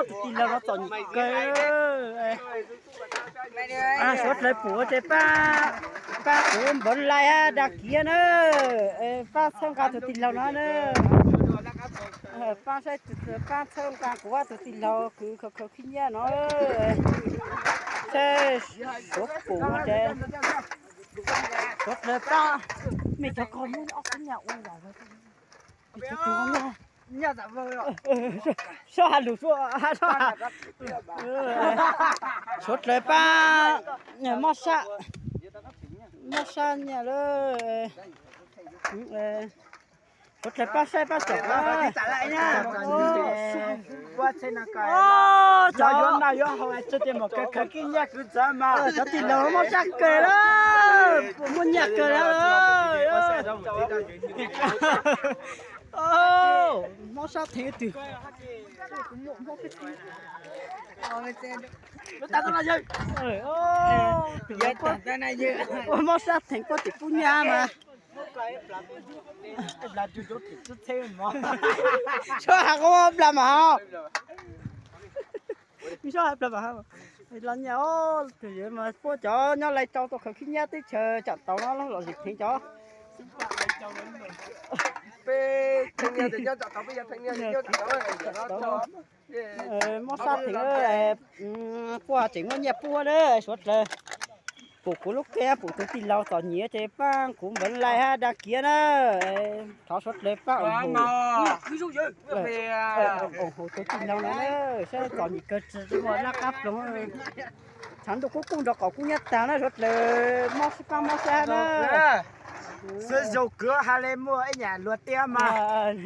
Tus tij laug no txom nyem kawg. Suav dlawg pum ces pab, pab kuv npawv like hab dag kiv na. Pab txhawb nqa tus tij laug no na. Pab saib, pab txhawb nqa kuv tus tij laug kws khaws khaws khib nyiab no. Saib suav pum ces suav dlawg pab, mej cov ko muab ob khib nyiab ua zam. Sab has lus suav dlawg pab, mob sab, mob sab nyiaj lawm. Suav dlawg pab saib pab tsom. Cov, cov tij laug mob sab kawg lawm, muaj nyiaj kawg lawm. Mob sab theem twg. Mob sab theem puab tim pub nyiaj mas. Sab has koj plas mas. Sab has plas mas. Los nyiaj os, tus yawg mas puab cov nyob Lai Châu tuaj khaws khib nyiab teb chaws tsam tauv no los zim theev cov. Mob sab theem, puab tseem muaj nyiaj pub na, suav dlawg. Pum kuv lub kej, pum tus tij laug txom nyem ces pab kuv npawv like hab dag kiv na. Thov suav dlawg pab ua, ua tus tij laug no na, saib txom nyem kawg tsis muaj laj qab ploog. Tshav ntuj kub kuj nrov qaum kub nyiab tag na, suav dlawg mob sab pab mob sab na. Xwb zoo kwv has le muaj ib nyam luag tiab mas.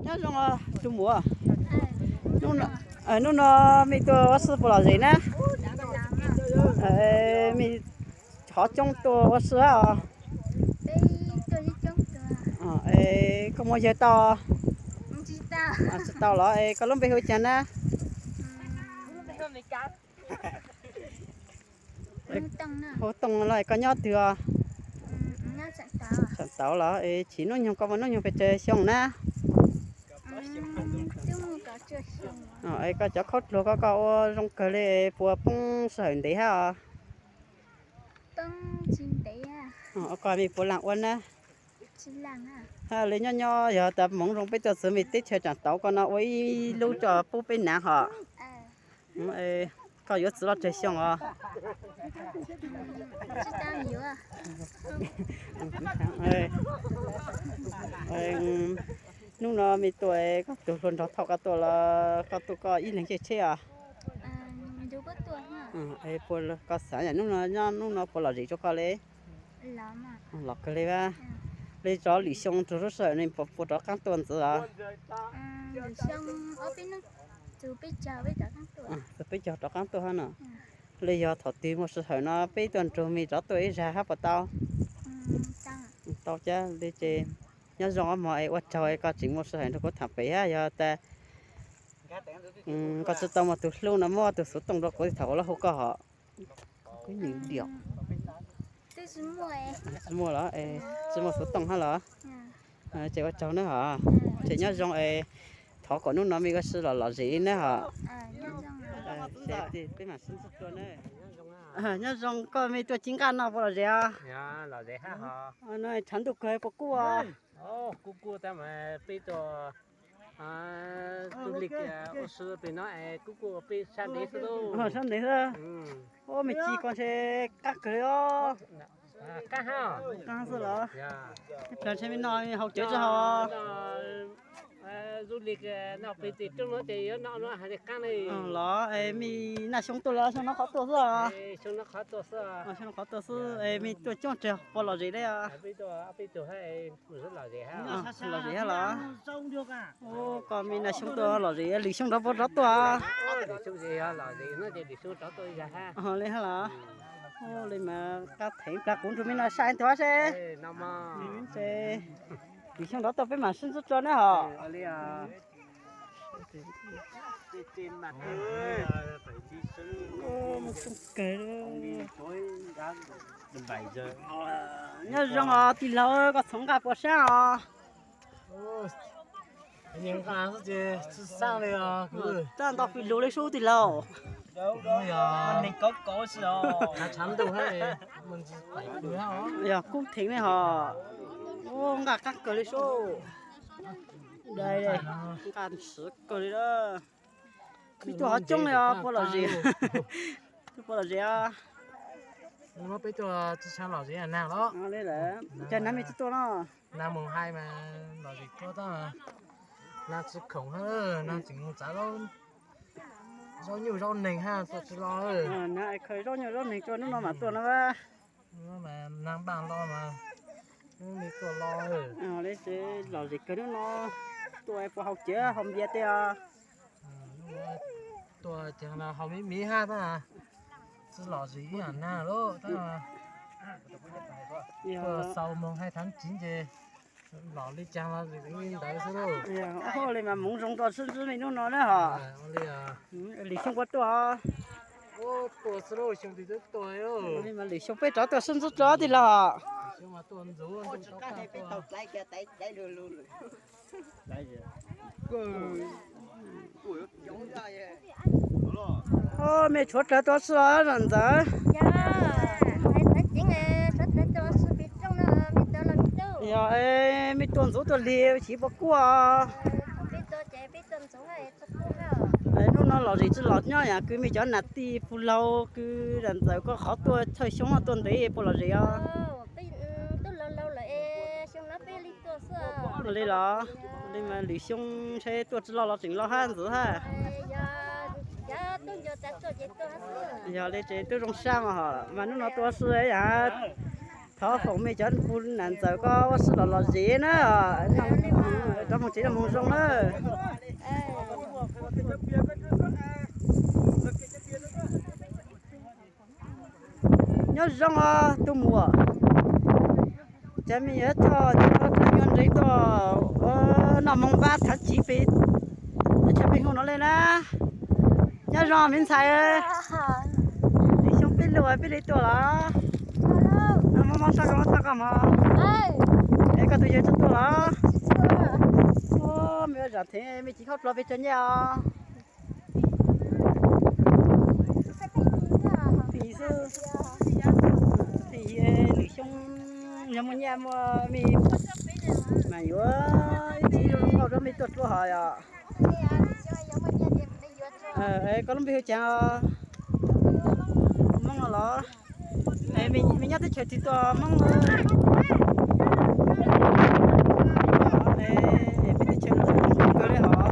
Nyob zoo tus muam. Hnub no mej tuaj ua si puas lom zem na? Mej hov coob tuaj ua si os. Koj muaj yawg tau? Tsis tau los es koj lub npe hu ua cas na? Hu Tooj los koj nyob twg os? Tsam tauv los es chim hnub nyoog koj muaj hnub nyoog pes tsawg xyoo na? Es koj cov khaub dluag koj koj ua zoo kawg li, puas poob sij hawm ntev hab os? Koj mej puav leej ua na. Hab li nyob nyob yog tas hmoov zoo peb tuaj txug mej teb chaws tsam tauv ko no ua ib lub tso pub peb naav hos. Koj yuav txiv los tsawg xyoo os? Hnub no mej tuaj koj tug hluas nraug thauj koj tuaj los koj tuaj koj ib leeg caij tsheb os? Puas koj xaav yam hnub no nyob hnub no puas lom zem rua koj le? Lom kawg le. Li zov lwm xyoo tug lub sij hawm no puas rov qaab tuaj ntxiv os? Txug peb caug rov qaab tuaj hab no. Li yog thaum twg muaj sij hawm no peb tuaj nrug mej rov tuaj ib zag hab puas tau? Tau cab li ces nyob zoo ob mog es ua tsaug es koj tseem muaj sij hawm nrug kuv tham pem hab yog tas koj tsi tau muaj tug hlub no muab tug xuv tooj rua kuv thaum kuv lub hu koj hos. Kuv nyeem diam. Tsi muaj los? Tsi muaj xuv tooj hab los? Ces ua tsaug nawb hos. Ces nyob zoo es thov kom hnub no mej ua si los lom zem nawb hos. Peb mam sib ntsib dlua na. Nyob zoo koj mej tuaj ci nqaj no puas lom zem os? Nyob zoo, tshav ntuj kawg puas kub os? Kub kub tab mas peb tuaj du lịch ua si pem no es kub kub peb sab ntev xwb lauj. Sab ntev xwb. Ua mej ci ko ntshe qab kawg li os. Qab xwb los? Plag ntshe mej noj haus cawv tsi haus? Du lịch noj pem tej rooj no ces yuav noj no hais li qab ne. Los es mej naj xyoo tuaj los xyoo no qhov tuaj xwb os? Xyoo no qhov tuaj xwb. Xyoo no qhov tuaj xwb es mej tuaj coob tsawg puas lom zem le os? Lom zem hab los? Koj mej naj xyoo tuaj lom zem, lwm xyoo rov puas rov tuaj? Li hab los? Li mas qab theem plag kuv nrug mej noj sab ib tug hab seb. Lwm xyoo rov tuaj peb mam sib ntsib dlua nawb hos. Nyob zoo os tij laug, koj txhoov nqaj puas sab os? Raj nto fij lug le sub tij laug. Yog kub theem ne hos. Nqaj qab kawg le sub. Nqaj ntxhiv kawg li. Mej tuaj hov coob li os, puas lom zem? Puas lom zem os? Peb tuaj tsi lom zem na los. Cas nag mej tsi tuaj no? Nag mus hais mas lom zem tuaj tab, nag tsi khoom hab, nag tseem mus txav zaub nyuj zaub neeg hab tuaj tsi los. Nag khaws zaub nyuj zaub neeg tuaj hnub no mam tuaj no. Nag npaj los mas hnub no tuaj los. Li ces lom zem kawg hnub no, tuaj puas haus cawv haus npias tej os? Tuaj ces haus me me hab tab, tsi lom zem ib yam nag lauj tab. Tuaj xaus moog hais thav tsiv ces lom li cas los li ntawd xwb lauj. Li mas moov zoo rua sib ntsib mej hnub no na hos. Lwm xyoo puas tuaj? Tuaj xwb lauj, xyoo twg twb tuaj. Li mas lwm xyoo peb rov tuaj sib ntsib dlua tij laug hos. Mej tshuav dlawg tuaj si os zam ntxawm? Yog, mej tuaj ntxuv tuaj lig chiv puas kub os? Hnub no lom zem tsi lom nyob yam kws mej cov nam tij pug laug kws zam ntxawm koj qhov tuaj chaw xyoob tuaj ntev puas lom zem os? Li los, li mas lwm xyoo ntshe tuaj tsi lom los tseem lom hab ntxiv hab. Yog li ces tub zoo sab mas hos, mas hnub no tuaj si yam Thov foom mej cov kuv nam ntxawm koj ua si los lom zem na, rov moog tsev rov moog zoo na. Nyob zoo os tus muam. Ces mej yuav coj cov nyuas ntsev tuaj noj moos npab thaav tsiv pem teb chaws Pheej Hawj no le na. Nyob zoo me ntxhais, lwm xyoo peb lug peb le tuaj los? Mob mob sab zoo txhob koj mog. Es koj tus yawg tsis tuaj los? Mej ua zam thev mej tsis khaub dluav peb tso nyiaj os. Pheej yig xwb, pheej yig lwm xyoo yog muaj nyiaj muaj mej mas yuav ib txhij zoo nkauj rau mej tuaj dlua hos yom. Koj lub npe hu cas? Moob no los? Mej nyob teb chaws twg tuaj Moob? Peb teb chaws no zoo kawg le hos.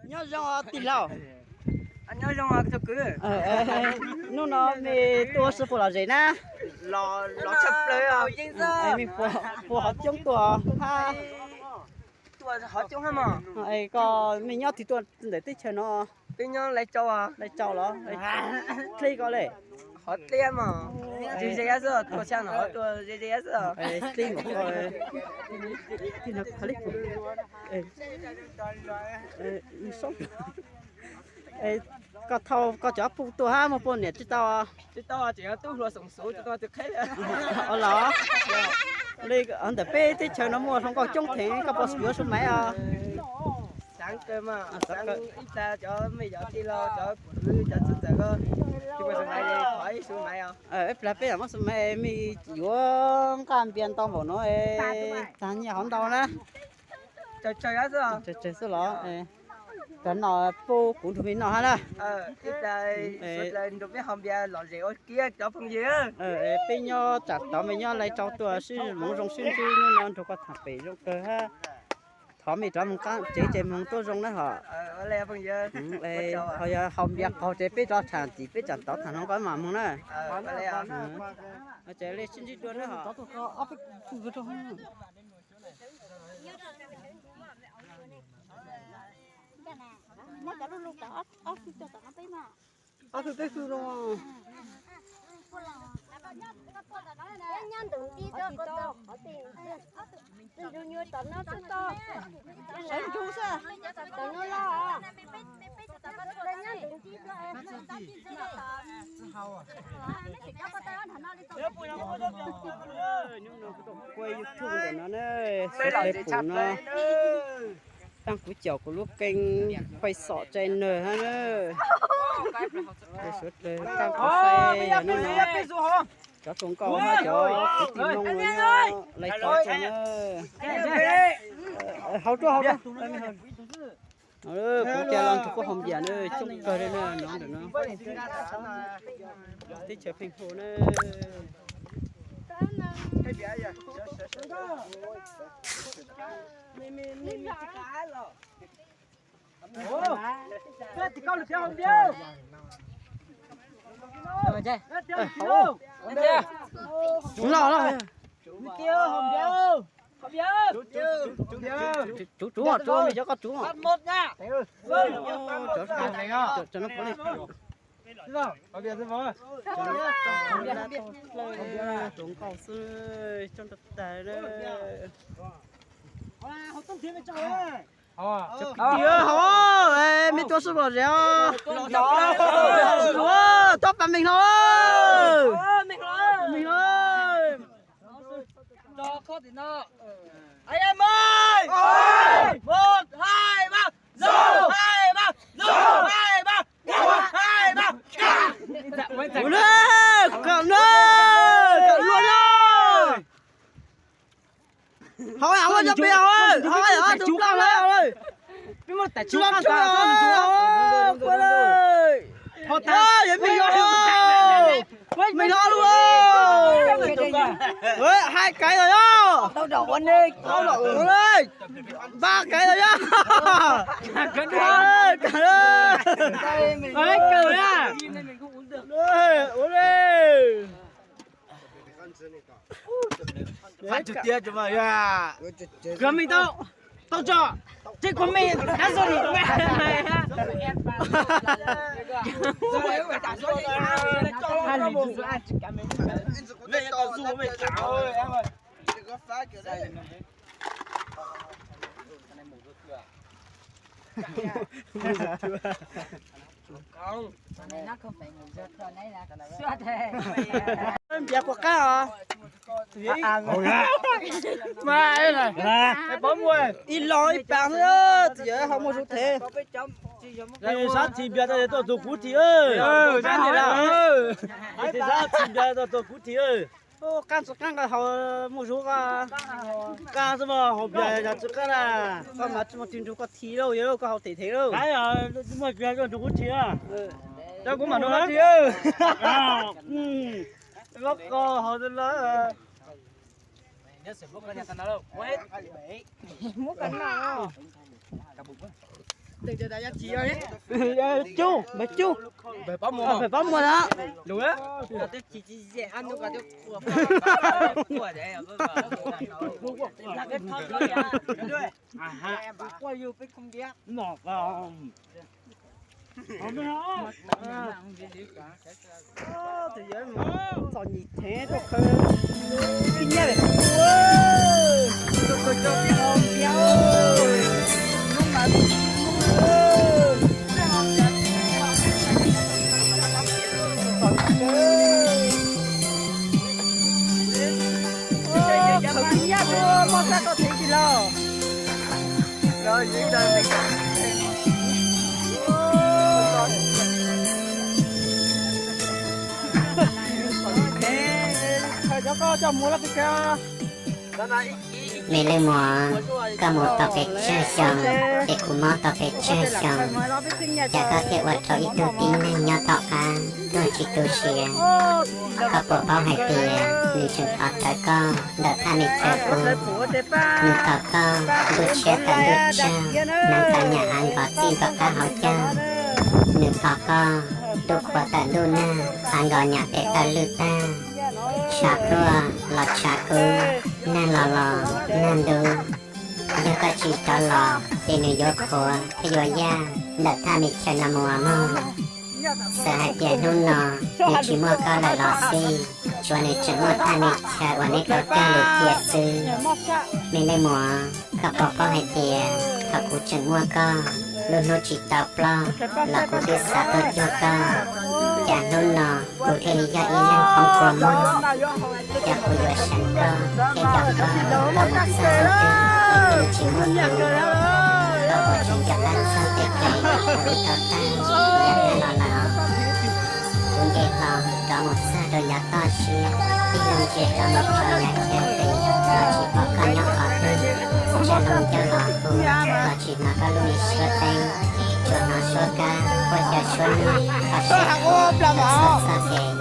Nyob zoo tij laug. Nyob zoo tug kwv. Hnub no mej tuaj ua si puas lom zem na? Los tshaj plaws. Mej puas hov coob tuaj hab? Tuaj hov coob hab mog. Koj mej nyob twg tuaj ntawm teb chaws no? Peb nyob Lai Châu. Lai Châu los? Dleb koj le. Hov dleb mog. Ze ze xwb, tuaj xyab no hov tuaj ze ze xwb. Dleb nkaus koj, tij no qhov le kuv. Koj thauj koj cov phooj tuaj hab muaj poj niam tsis tau? Tsis tau, tseem yog tub hluas xoom xuv tsis tau tus qheb. Los, ntawm peb teb chaws no muaj hluas nkauj coob theem, koj puas yuav su maiv os? Xav kawg mas, ib plag cov mej cov tij laug cov kwv cov txwv txawm ko, tsis muaj su maiv, thov ib su maiv os. Ib plag peb muab su maiv, mej yuav nqaj npias ntau npaum no, tag nyiaj hov ntau na. Tsawg tsawg xwb los? Cov no pub kuv nrug mej noj hab na. Peb nyob tsam tod mej nyob Lai Châu tuaj sib moov zoo sib ntsib hnub no nrug koj tham pem zoo kawg hab. Thov mej rov moog qaab tsev ces moog tuab zoo na hos. Ho yog haus npias qaug ces peb rov tsham tim peb tsam tod tham hluas nkauj mam moog na. Ces le sib ntsib dua na hos. Ob tug peb tug no. Sawv ntsug xwb, tom no los. Hnub no kuv tuaj quaj YouTube ntawm no na, suav dlawg pum no. Taag kuv caum kuv lub kênh Paj Xom Channel hab na. Suav dlawg taag kuv saib hnub no cov hluas nkauj hab cov kwv tij Moob no nyob Lai Châu tuaj na. Haus rua, haus rua. Kuv coj los nrug kuv haus npias na, coob kawg li na, no ntawm no. Teb chaws Pheej Hawj na. Los los. Tsuv tsuv, tsuv mej cov koj tsuv. Cov no puav leej hluas nkauj xwb, coob tag tag na. Kwv tij hov, mej tuaj sib lom zem os. Tob pas meeg hlo, meeg hlo. Ua le, kawm na, kawm luaj na. Hov, hov, cov peb hov, hov, hov, tus koj hov. Peb muaj tag tsuj tsuj hov, ua le. Hov, yog meeg hlo, meeg hlo lug. Hai cái rồi đó. Tao đổ ua nê, tao đổ ua nê. Ba cái rồi đó. Ê, căng đấy. Ê, ua nê. Hai chục tiết cho mà ya. Kìa mình tao, tao cho. Chứ của mình, cá sấu thì của mày. Hai lít rượu ăn chỉ cả mình. Mày tao dù mày cháo ơi, em ơi. Npias puas qab os? Mas ib los ib pas xwb, txiv yawg ho muaj zoo thiab. Sab txi npias tau tuaj tus kuv thi. Sab txi npias tau tuaj kuv thi. Qab tsis qab nqaij haus muaj zoo, qab xwb mas haus npias yog tsis qab na. Koj mas tsis muaj twg nrug koj thi lauj, yog koj haus tes thev lauj. Muaj nrug kuv thi. Cov kuv mam nrug koj thi. Loj koj haus los. Cub, npawg cub. Peb pab muag na. Txom nyem thev tuaj khawb ib nyab pem kuv, tuaj khawb cov peb hau npias, hnub mas tsis muaj. Khawb ib nyab tuaj moj sab koj thev tsis los. Me leej muam, koj mus tau pes tsawg xyoo, ces kuv mob tau pes tsawg xyoo, cas koj thiaj ua rau ib tug tib neeg nyob tom qab tuag tsis tu siav? Koj puas paub hais tias nws tseem thov rawv koj ntawm thaj me chaw ub? Nws thov koj ntuj tshiab tawm ntuj tsag, hneev tawm nyam av nkos txij nkaus qab hauv caug. Nws thov koj ntuj qhua tawm ntuj nag, av nkos nyam pem taw lwj tag. Tshav tuaj los tshav kub, nag los los nag ntub. Yog koj tsis rov los ces nws yuav qhuav thiab yuav yaj ntawm thaj me chaw no mus mog. Txawm hais tias hnub no nws tsis muaj koj lawm los xij, tsuav nws tseem muaj thaj me chaw uas neb tau cog lus cia xwb. Me leej muam, koj puas paub hais tias thaum kuv tseem muaj koj, lub hnub tsis tau ploj los kuv twb xav tuaj cuag koj. Cas hnub no kuv thiaj li yog ib leeg poob kua muag, cas kuv yuav seev koj thiab coj koj los mus txog hnub twg kuv tsis muaj kuv. Koj puas tseem nco qab txog tej kev kuv ua tau tag yav tag los lawm? Kuv nce hlo rov mus txog rau yav toj siab, tig loo ntsia rov mus rau yav chaw pem los tsis pom koj nyob qhov twg, tsa loo ncauj los hu los tsis hnov koj lub me suab teb, tsuas hnov suab kab quaj xyaw suab nag qhov sab txog txog kev.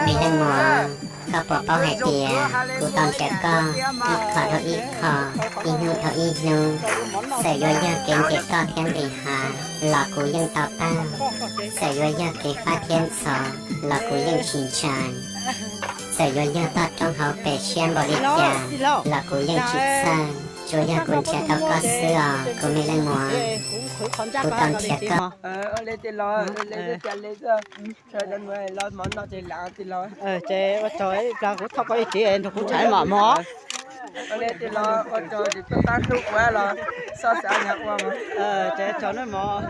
Me leej muam, koj puas paub hais tias kuv tau nrhiav koj ib qho dhau ib qho, ib hnub dhau ib hnub? Txawm yuav yog kev nce toj thiab nqis hav los kuv yeej tau taug, txawm yuav yog kev fab thiab ntxhov los kuv yeej tsis ntshai, txawm yuav yog toj roob hauv pes siab npaum li cas los kuv yeej tsis txhawj. Tsuas yog kuv nrhiav tau koj xwb os kuv me leej muam. Kuv tau nrhiav koj. Ua tsaug, ib plag kuv thauj koj ib tsiv nrog kuv tshaiv mam mog. Ua li tias los ua tsaug, tsis tuaj tab hlub kuv los xoj xav nyag ua mog. Ces tsaug nawb mog.